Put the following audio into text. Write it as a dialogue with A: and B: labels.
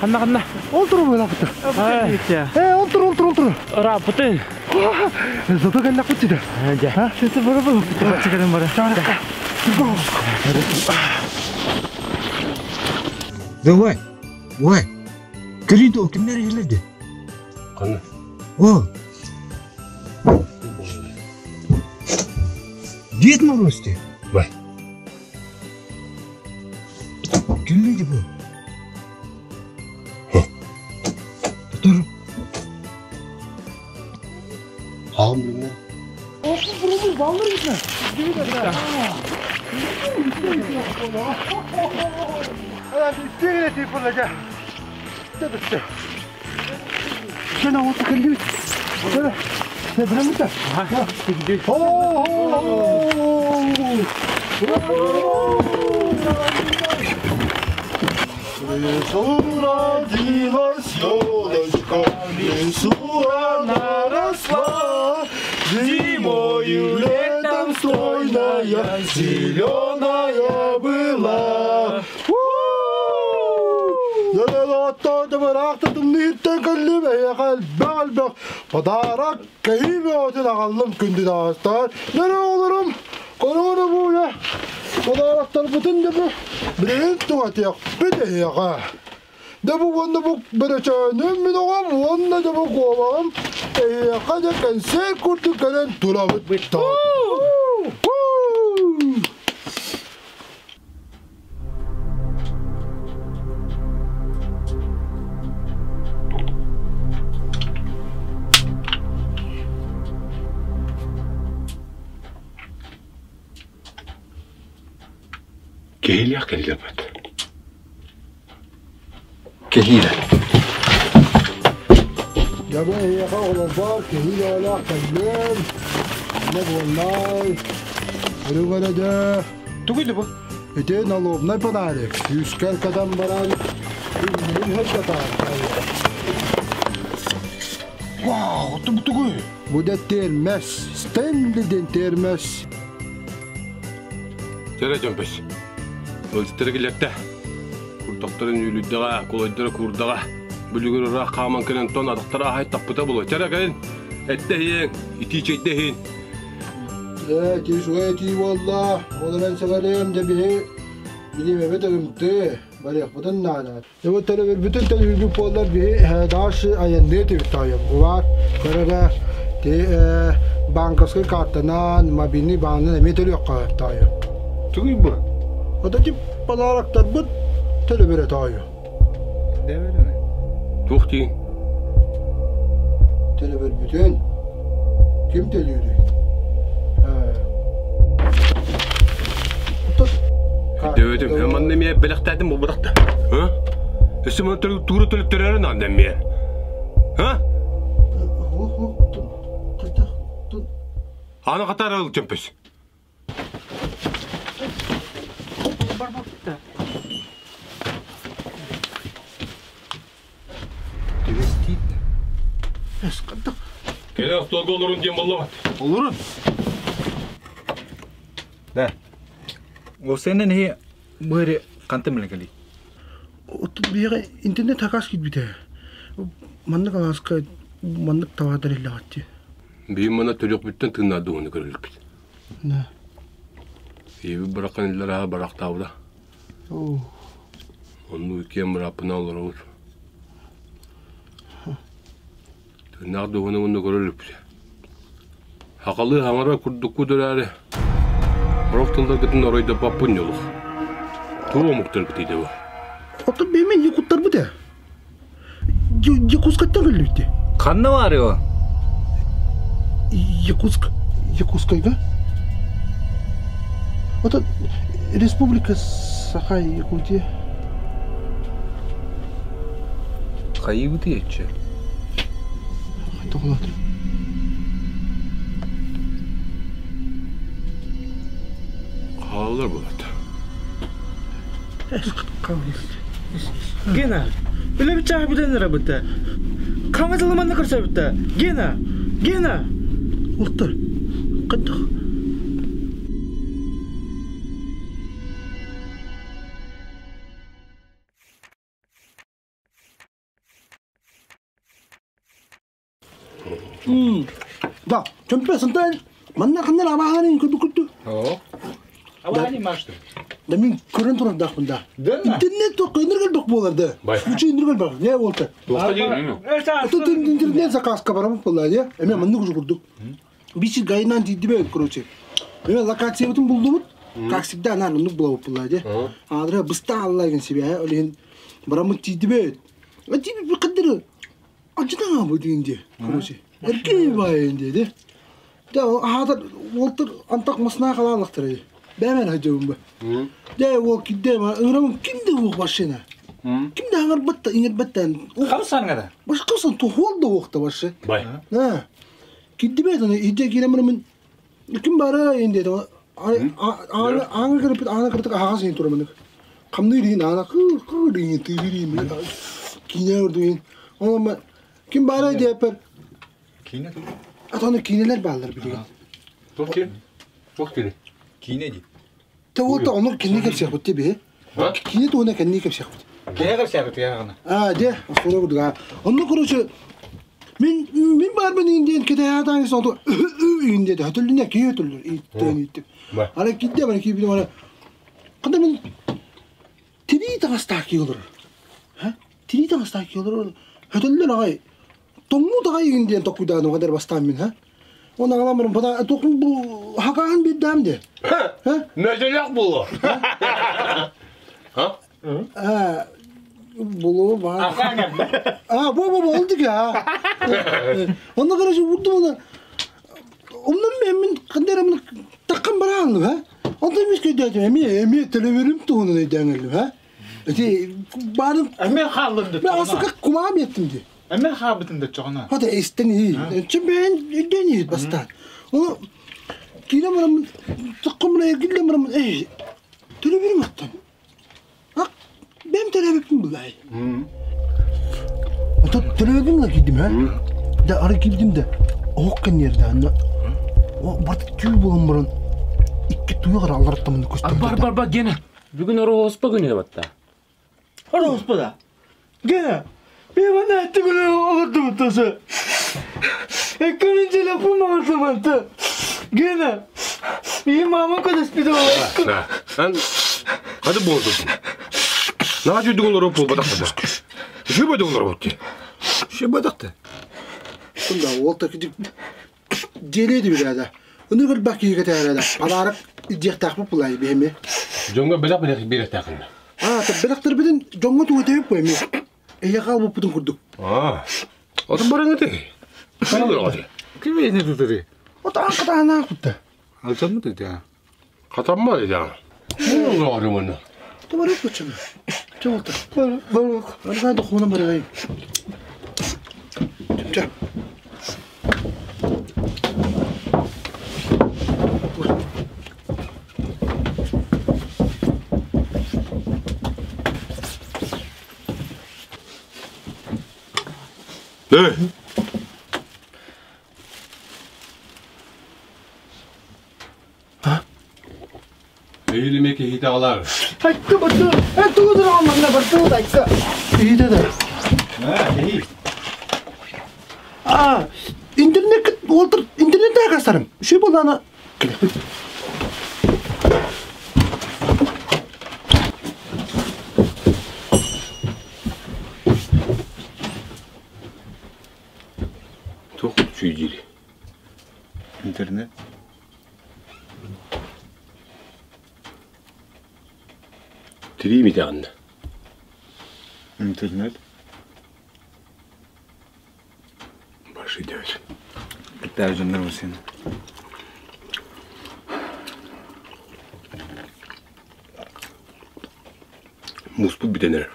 A: Ханна ханна?
B: Ол туру буолаппыт. Э, ол туру, ол туру, ол туру.
A: Ырааппытын.
B: Зато кэллэхпит сиде.
A: Дьэ. Сити бары бу. Чыгырын бары.
C: Давай, давай. Кэлин кимнэр иһэллэр
D: Ханна?
C: О! Дед Мороз ти.
D: Бай.
C: Кэллэ бу. Татар.
D: Хаҕым билиннэ.
B: Лесу родилась елочка, в лесу она росла, Зимою, летом стройная, зеленая была. Подарок кэһии бөҕөтүн аҕаллым күндү таҕыстар. Нөрө олорум, корона буя. Подароктарбытын да бу билигин туһатыахпыт эһиэхэ. Да бу уонна бу бөрөчөөнүм мин оҕом уонна да бу куобаҕым эһиэхэ да кэнсиэр курдук кэлэн турабыт.
D: Киһилиэх кэллэбит. Киһиилэ.
B: Дьэ бу эһиэхэ оҕолорбор киһи оҕолоох кэллим. Онно буоллай. Өрүгөрөдө.
A: Тугуй да бу?
B: Ити налобнай подарок. Күүскэр кэтэн баран күннэрин хырдатаар.
C: Вау, это тугуй?
B: Бу да термес. Стэнли диэн термес.
D: Чэрэ чөмпөс. Ыалдьыттары киллэртэ. Курдахтарын үлүйдэҕэ, кулайдара куурдаҕа. Бүлүгүр ыраах хааман кэлэн тон атахтара аһай таппыта буолуо. Чэрэ кэлин, эттэ иһиэҥ, итии чэйдэ иһин.
B: Ээ, ити үчүгэй этии буолла. Ол эрэн сэгэлиэм дьэ биһи билиэмэбит ымты, барыахпытын наада. Дьэ бу төлөбүрбүтүн төлүүрбүт буоллар биһи дальше айанныа этибит таайым. Бу баар көрөрө ти банковскай картанан, мобильный баанынан эмиэ төлүөххэ таайым.
D: Тугуй бу?
B: Ото тип подароктарбыт төлөбүрэ таайым.
D: Туох диин?
B: Төлөбүрбүтүн ким төлүүрүй?
D: Дөбөтүм, манна эмиэ бэлэхтээтим буолбатах да. А? Өссө маны туура төлөттөрөөрү наада эмиэ. А? Аны хатар ыл чөмпөс. Кэлэ остуолга олорун диэн буоллаҕат.
E: Олорун. Да. Ол сенен иһи быһыри хантан билэн кэлий?
B: Оттон биһиэхэ интернет хакас киирбитэ. Маннык алааска маннык табаардар иллэҕитти.
D: Биһи мана төрүөхпүттэн тыыннаардыгыны көрөлүкпүт.
B: Да.
D: Ийэбит бараххан иллэр аһа барахтаабыта.
B: Оо.
D: Оннук иккиэн бырааппына олоробут. Тыыннаах дууһаны уонна көрө иликпит. Хахалыы хаҥара курдукку дөрөөрү сорох тылларгытын оройдоппоппун ньулух. Туох омуктаргытый да бу?
B: Оттон бэйэм якуттарбыт ээ. Якутскайтан кэллибит
E: Ханна баар о?
B: Якутск. Якутскайга. Оттон Республика Саха Якутия.
E: Хайыбыты ечче.
B: Тоҕолот.
D: Хааллар булат.
A: Гена, үлэбит чааһы бүтэн эрэ Хаҥа дылы манна көрсөбүттэ. Гена! Гена!
B: Ултар. Хайдах? Да, чөмпө сынтан манна ханнар абаһарын көрбүкүттү.
E: Абаһани машты.
B: Да мин көрөн турардаахпын да. Интернет тоққа инер бак буолар да. Случай инер бак. Не болта. Тут интернет заказка барам буолла дии. Эме маннык уже курдук. Биси гайнан тиийдибе, короче. Эме локациябытын булдубут. Как всегда, на оннук булабыт буолла дии. Аадыра быста алла деген себе, ол иһин бараммыт тиийдибет. Тиийбит каддыры. Анчытаҥа бу диэн дии, короче. Эркий баайын дии. Дэ аһаатар уолтар антах масына халаалахтара дии. Бэйэм сылдьабын бу. Дэ уол кирдэ ыҥырабын ким да уох машина. Ким да аҥарбат да иҥэрбэт да.
E: Хамсаҥҥа да?
B: Башкасын туһуол да уохта вообще.
D: Бай.
B: Да. Кирдибэт аны иһдэ киирэн бараммын ким бара ин диэтэ. Аана аана кырыппыт аана кырытык аһаҕас иһин тураммын. Хамныыр иһин аана кыр кыр иһин тыыһыр иһин киинэ ордук иһин. Онон ким баара диэппэр
E: Киинэ
B: Ат аны киинэлэр бааллар билигин.
D: Туох киин? Туох киинэ?
E: Киинэ дии.
B: Тэ уота онор кэнни кэпсиэхпит дии биһи. Киинэ туһунан кэнни кэпсиэхпит.
E: Киһи кэпсээбит киһи
B: Аа, дьэ, оскуола курдук аа. Онно короче, мин мин баарбын иин диэн кэтэһээтаан сонто иин диэтэ. Хөтөллүнэ киһи өтөллөр ииттэн ииттим. Ара киирдэ бара киирбитим ара. Ханда мин тирии таҥастаах киһи олорор. Ха? Тирии таҥастаах киһи олорор. Хөтөллөр аҕай. Тоҥмут аҕай иин диэн токуйдаан оҕо бастаан мин, ха? Оны аҕалан баран бата тохун бу хакаан биирдэм де. Ха?
D: Мөтөлөх буолуо. Ха?
B: Аа, булуу баар. Аа, бу бу ол диги аа. Онно короче урдум оны. Оннан мен мин кандай мин таккан бараанлым ха. Онтон мис көйдөтүм эми эми төлөбүрүм туһунан өйдөөн ха. Эти баарым
E: Эме хааллын
B: мен асыка кумаам еттим ди.
E: Эме хаабытын да чоҕуна.
B: Хата эстен iyi. Чын бэйэн өйдөөн iyi бастаан. Оны киирэн бараммын таккан бара эргиллэн бараммын эй төлөбүрүм аттан. Ак бэм төлөбүппүн булай. Ото төлөбүм ла киирдим ха. Да ары киирдим да оһох кэнниэрдэ анна о барыта түүл буолан баран икки туйа аллараттаммын көстөн.
F: Бар бар бар Гена. Бүгүн Ороһуоспа күнү батта.
A: Ороһуоспа да. Гена, мен манна этти күнү олордубут тосы. Эккемин телефон маңыртыманты. Гена, и мама көдөспүтү
D: На. Ан хады болду. Наа жүдүг олоруп буолбатах да. Үчүгэй олоруп дии.
B: Шебадахта. Кунда ол так дьиэлиэди билээдэ. Ынырык элбэх киһи кэтэһэрэ подарок илдьиэхтээхпит булай биһими.
D: Дьоҥҥо бэлэх бэлэх биэриэхтээхин.
B: Аа, бэлэхтэрбитин дьоҥҥо тугу этэбит эми. Эйиэхэ албыппытын курдук.
D: Аа. Отон баран эти. Хана ди.
E: Ким эни тутары?
B: От аан катаанаах кутта.
E: Алсаммыт ити.
D: Хатамма ди. Бу олору мына.
B: Тубарык кучуна. Чоолта. Арга дохуна барай. Ча.
D: Эй! Эйилиме киһите алар.
A: Айтты буту. Э тугу манна барту дайка.
B: Иһитэ да.
E: Аа, эй.
B: Аа, интернет олтыр интернет акастарым. Үшүй боланы.
D: Туох чүйдири.
E: Интернет.
D: Тирии митаанна.
E: Интернет.
D: Башы дәвер.
E: Китай дьоннор бу сен.
D: Муспут битенер.